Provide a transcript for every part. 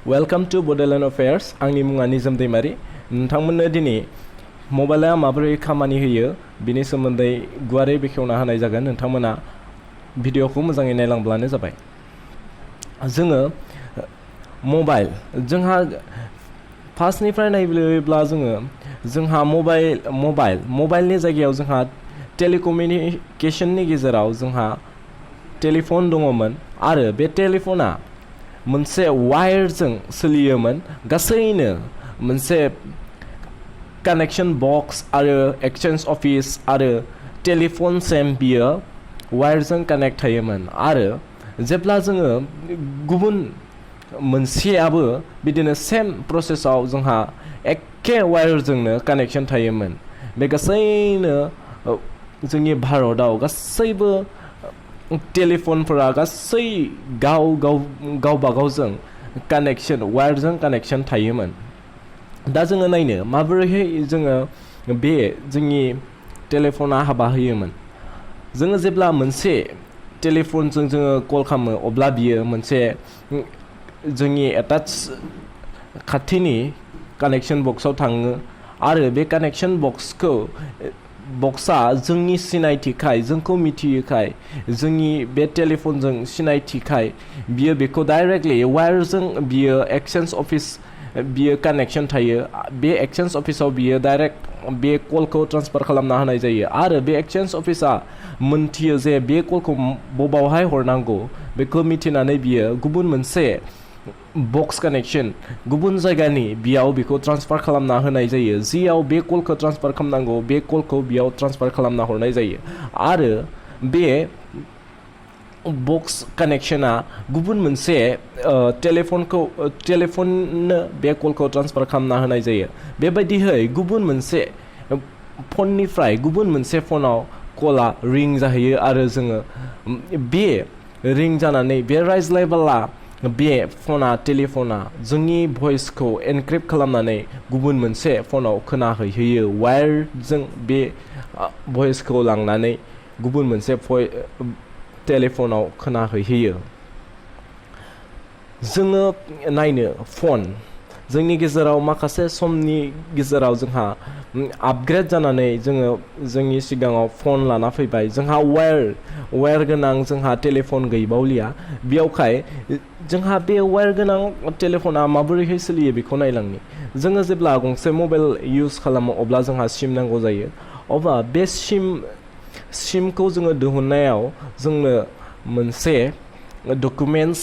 Welcome to Bordland Affairs. आंनि मुङा निजोम दैमारि नोंथांमोननो दिनै मबाइला माबोरै खामानि होयो बिनि सोमोन्दै गुवारै बेखेवना होनाय जागोन नोंथांमोना भिडिअखौ मोजाङै नायलांब्लानो जाबाय जोङो मबाइल जोंहा फार्स्टनिफ्राय नायब्ला जोंहा मबाइलनि जायगायाव जोंहा टेलिकमिउनिकेशननि गेजेराव जोंहा टेलिफन दङमोन आरो बे टेलिफना मोनसे वायरजों सोलियोमोन गासैनो मोनसे कानेक्शन बक्स आरो एक्सचेंज अफिस आरो टेलिफन सेम बियो वायरजों कानेक्ट थायोमोन आरो जेब्ला जोङो गुबुन मोनसेयाबो बिदिनो सेम प्रसेसआव जोंहा एखे वायरजोंनो कानेक्शन थायोमोन बे गासैनो जोंनि भारतआव गासैबो टेलिफनफोरा गासै गावबागावजों कानेक्शन वायरजों कानेक्शन थायोमोन दा जोङो नायनो माबोरैहाय जोङो बे जोंनि टेलिफना हाबा होयोमोन जोङो जेब्ला मोनसे टेलिफनजों जोङो कल खालामो अब्ला बियो मोनसे जोंनि एटाच खाथिनि कानेक्शन बक्सआव थाङो आरो बे कानेक्शन बक्सआ जोंनि सिनायथिखाय जोंखौ मिथियोखाय जोंनि बे टेलिफनजों सिनायथिखाय बियो बेखौ डाइरेक्टलि वायरजों बियो एक्सचेंज अफिस बियो कानेक्शन थायो बे एक्सचेंज अफिसाव बियो डाइरेक्ट बे कलखौ ट्रान्सफार खालामना होनाय जायो आरो बे एक्सचेंज अफिसा मोनथियो जे बे कलखौ बबावहाय हरनांगौ बेखौ मिथिनानै बियो गुबुन मोनसे बक्स कानेक्शन गुबुन जायगानि बियाव बेखौ ट्रान्सफार खालामना होनाय जायो जियाव बे कलखौ ट्रान्सफार खालामनांगौ बे कलखौ बियाव ट्रान्सफार खालामना हरनाय जायो आरो बे बक्स कानेक्शना गुबुन मोनसे टेलिफननो बे कलखौ ट्रान्सफार खालामना होनाय जायो बेबायदियै गुबुन मोनसे फननिफ्राय गुबुन मोनसे फनाव कला रिं जाहैयो आरो जोङो बे रिं जानानै बे रायज्लायबोला बे टेलिफना जोंनि भइसखौ एनक्रिप्ट खालामनानै गुबुन मोनसे फनाव खोनाहैहोयो वायरजों बे भइसखौ लांनानै गुबुन मोनसे टेलिफनाव खोनाहैहोयो जोङो नायनो फन जोंनि गेजेराव माखासे समनि गेजेराव जोंहा आपग्रेड जानानै जोङो जोंनि सिगाङाव फन लाना फैबाय जोंहा वायर गोनां जोंहा टेलिफन गैबावलिया बेयावखाय जोंहा बे वायर गोनां टेलिफना माबोरैहाय सोलियो बेखौ नायलांनि जोङो जेब्ला गंसे मबाइल इउज खालामो अब्ला जोंहा सिम नांगौ जायो अब्ला बे सिमखौ जोङो दिहुननायाव जोंनो मोनसे डकुमेन्ट्स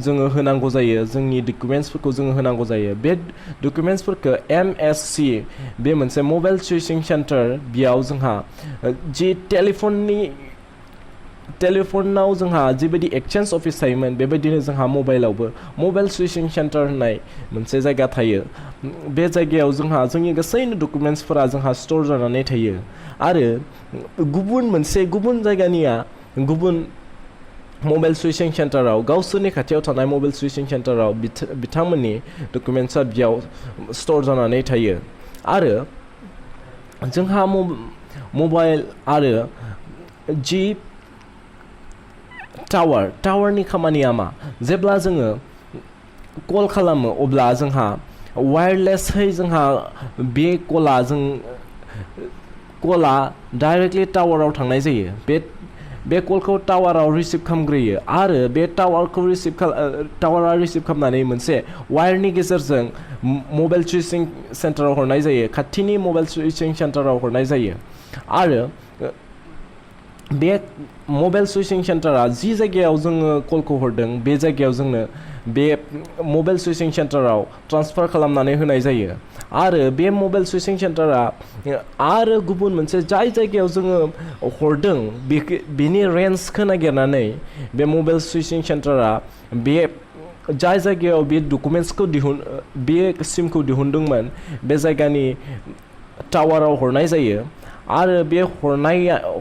जोङो होनांगौ जायो जोंनि डकुमेन्ट्सफोरखौ जोङो होनांगौ जायो बे डकुमेन्ट्सफोरखौ MSC बे मोनसे मबाइल सुइचिं सेन्टार बेयाव जोंहा जि टेलिफनाव जोंहा जिबायदि एक्सचेंज अफिस थायोमोन बेबायदिनो जोंहा मबाइलावबो मबाइल सुइचिं सेन्टार होननाय मोनसे जायगा थायो बे जायगायाव जोंहा जोंनि गासैनो डकुमेन्ट्सफोरा जोंहा स्टोर जानानै थायो आरो गुबुन जायगानिया गुबुन मबाइल सुइचिं सेन्टाराव गावसोरनि खाथियाव थानाय मबाइल सुइचिं सेन्टाराव बिथांमोननि डकुमेन्ट्सआ बेयाव स्टोर जानानै थायो आरो जोंहा मबाइल आरो जि टावारनि खामानिया मा जेब्ला जोङो कल खालामो अब्ला जोंहा वायरलेसहै जोंहा बे कला डाइरेक्टलि टावाराव थांनाय जायो बे कलखौ टावाराव रिसिभ खालामग्रोयो आरो बे टावारा रिसिभ खालामनानै मोनसे वायरनि गेजेरजों मबाइल सुइचिं सेन्टाराव हरनाय जायो खाथिनि मबाइल सुइचिं सेन्टाराव हरनाय जायो आरो बे मबाइल सुइचिं सेन्टारा जि जायगायाव जोङो कलखौ हरदों बे जायगायाव जोंनो बे मबाइल सुइचिं सेन्टाराव ट्रान्सफार खालामनानै होनाय जायो आरो बे मबाइल सुइचिं सेन्टारा आरो गुबुन मोनसे जाय जायगायाव जोङो हरदों बेनि रेन्जखौ नागिरनानै बे मबाइल सुइचिं सेन्टारा बे जाय जायगायाव बे डकुमेन्ट्सखौ बे सिमखौ दिहुनदोंमोन बे जायगानि टावाराव हरनाय जायो आरो बे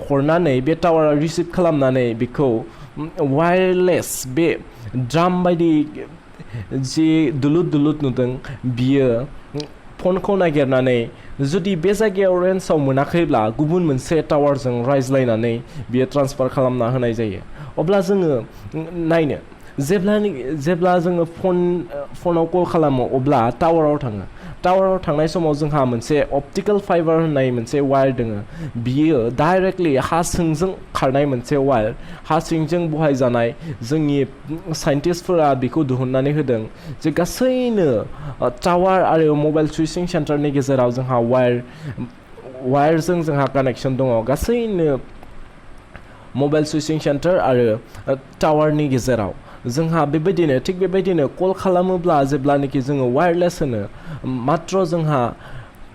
हरनानै बे टावारा रिसिभ खालामनानै बेखौ वायरलेस बे ड्राम बायदि जि दुलुर नुदों बियो फनखौ नागिरनानै जुदि बे जायगायाव रेन्जआव मोनाखैब्ला गुबुन मोनसे टावारजों रायज्लायनानै बियो ट्रान्सफार खालामना होनाय जायो अब्ला जोङो नायनो जेब्ला जोङो फनाव कल खालामो अब्ला टावाराव थाङो टावाराव थांनाय समाव जोंहा मोनसे अप्टिकल फाइबार होननाय मोनसे वायर दोङो बियो डाइरेक्टलि हा सिंजों खारनाय मोनसे वायर हा सिंजों बहायजानाय जोंनि साइन्टिस्टफोरा बेखौ दिहुननानै होदों जे गासैनो टावार आरो मबाइल सुइचिं सेन्टारनि गेजेराव जोंहा वायरजों जोंहा कानेक्शन दङ गासैनो मबाइल सुइचिं सेन्टार आरो टावारनि गेजेराव जोंहा बेबायदिनो थिग बेबायदिनो कल खालामोब्ला जेब्लानोखि जोङो वायरलेस होनो मात्र जोंहा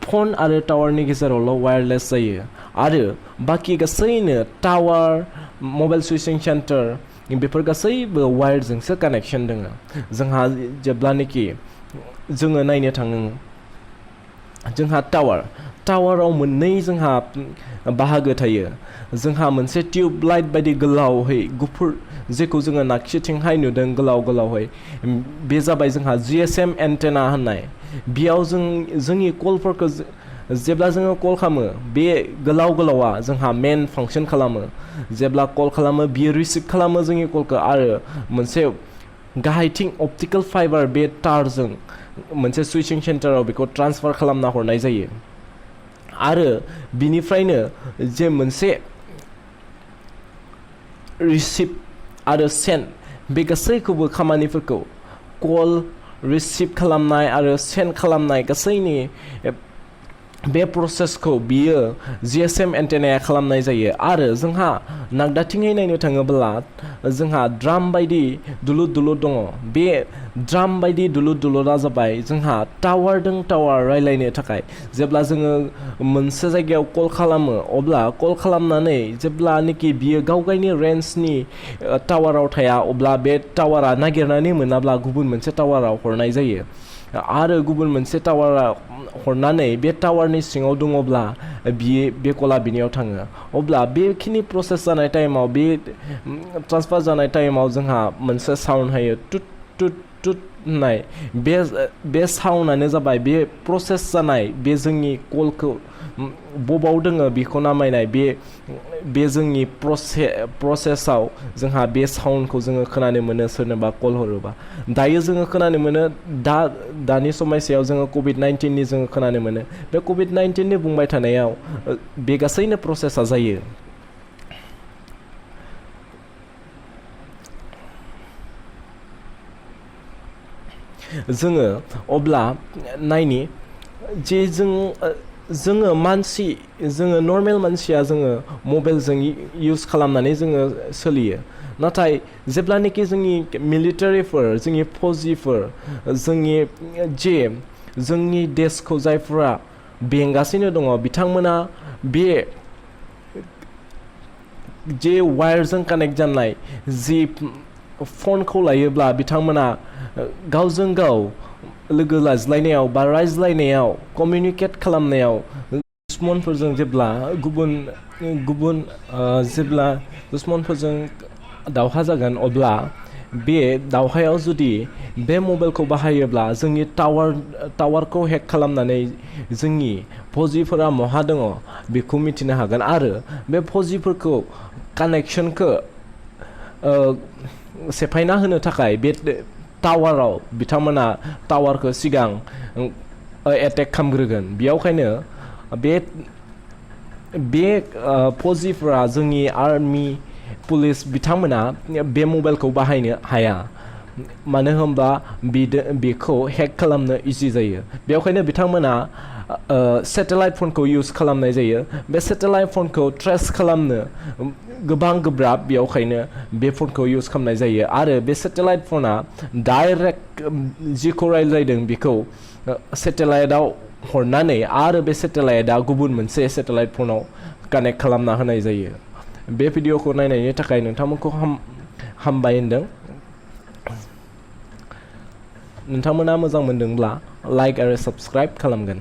फन आरो टावारनि गेजेरावल' वायरलेस जायो आरो बाखि गासैनो टावार मबाइल सुइचिं सेन्टार बेफोर गासैबो वायरजोंसो कानेक्शन दङ जोंहा जेब्लानोखि जोङो नायनो थाङो जोंहा टावाराव मोननै जोंहा बाहागो थायो जोंहा मोनसे टिउब लाइट बायदि गोलावहै गुफुर जेखौ जोङो नाखिथिंहाय नुदों गोलावहै बे जाबाय जोंहा GSM एन्टेना होननाय बेयाव जोंनि कलफोरखौ जेब्ला जोङो कल खालामो बे गोलावा जोंहा मेन फांसन खालामो जेब्ला कल खालामो बियो रिसिभ खालामो जोंनि कलखौ आरो मोनसे गाहायथिं अप्टिकल फाइबार बे तारजों मोनसे सुइचिं सेन्टाराव बेखौ ट्रान्सफार खालामना हरनाय जायो आरो बिनिफ्रायनो जे मोनसे रिसिभ आरो सेन्ड बे गासैखौबो खामानिफोरखौ कल रिसिभ खालामनाय आरो सेन्ड खालामनाय गासैनि बे प्रसेसखौ बियो GSM एन्टेनाया खालामनाय जायो आरो जोंहा नागदाथिङै नायनो थाङोब्ला जोंहा ड्राम बायदि दुलुर दङ बे ड्राम बायदि दुलुरा जाबाय जोंहा टावार रायलायनो थाखाय जेब्ला जोङो मोनसे जायगायाव कल खालामो अब्ला कल खालामनानै जेब्लानोखि बियो गावगायनि रेन्जनि टावाराव थाया अब्ला बे टावारा नागिरनानै मोनाब्ला गुबुन मोनसे टावाराव हरनाय जायो आरो गुबुन मोनसे टावारा हरनानै बे टावारनि सिङाव दङब्ला बे कला बिनियाव थाङो अब्ला बेखिनि प्रसेस जानाय टाइमाव बे ट्रान्सफार जानाय टाइमाव जोंहा मोनसे साउन्ड होयो टुट टुट टुट होननाय बे साउन्डआनो जाबाय बे प्रसेस जानाय बे जोंनि कलखौ बबाव दोङो बेखौ नामायनाय बे जोंनि प्रसेसआव जोंहा बे साउन्डखौ जोङो खोनानो मोनो सोरनोबा कल हरोबा दायो जोङो खोनानो मोनो दानि समयसायाव जोङो COVID-19नि जोङो खोनानो मोनो बे COVID-19नि बुंबाय थानायाव बे गासैनो प्रसेसा जायो जोङो अब्ला नायनि जे जोङो नर्मेल मानसिया जोङो मबाइलजों इउज खालामनानै जोङो सोलियो नाथाय जेब्लानोखि जोंनि मिलिटारिफोर जोंनि फौजिफोर जोंनि देशखौ जायफोरा बेंगासिनो दङ बिथांमोना बे जे वायरजों कानेक्ट जानाय जि फनखौ लायोब्ला बिथांमोना गावजों गाव लोगो लाज्लायनायाव बा रायज्लायनायाव कमिउनिकेट खालामनायाव दुश्मनफोरजों जेब्ला जेब्ला दुश्मनफोरजों दावहा जागोन अब्ला बे दावहायाव जुदि बे मबाइलखौ बाहायोब्ला जोंनि टावारखौ हेक खालामनानै जोंनि फौजिफोरा महा दङ बेखौ मिथिनो हागोन आरो बे फौजिफोरखौ कानेक्शनखौ सेफायना होनो थाखाय बे टावाराव बिथांमोना टावारखौ सिगां एटेक खालामग्रोगोन बेयावखायनो बे फौजिफोरा जोंनि आर्मि पुलिस बिथांमोना बे मबाइलखौ बाहायनो हाया मानो होनबा बेखौ हेक खालामनो इजि जायो बेयावखायनो बिथांमोना सेटेलाइट फनखौ इउज खालामनाय जायो बे सेटेलाइट फनखौ ट्रेस खालामनो गोबां गोब्राब बेयावखायनो बे फनखौ इउज खालामनाय जायो आरो बे सेटेलाइट फना डाइरेक्ट जिखौ रायज्लायदों बेखौ सेटेलाइटआव हरनानै आरो बे सेटेलाइटआ गुबुन मोनसे सेटेलाइट फनाव कानेक्ट खालामना होनाय जायो बे भिडिअखौ नायनायनि थाखाय नोंथांमोनखौ हामबाय होनदों नोंथांमोना मोजां मोनदोंब्ला लाइक आरो साबस्क्राइब खालामगोन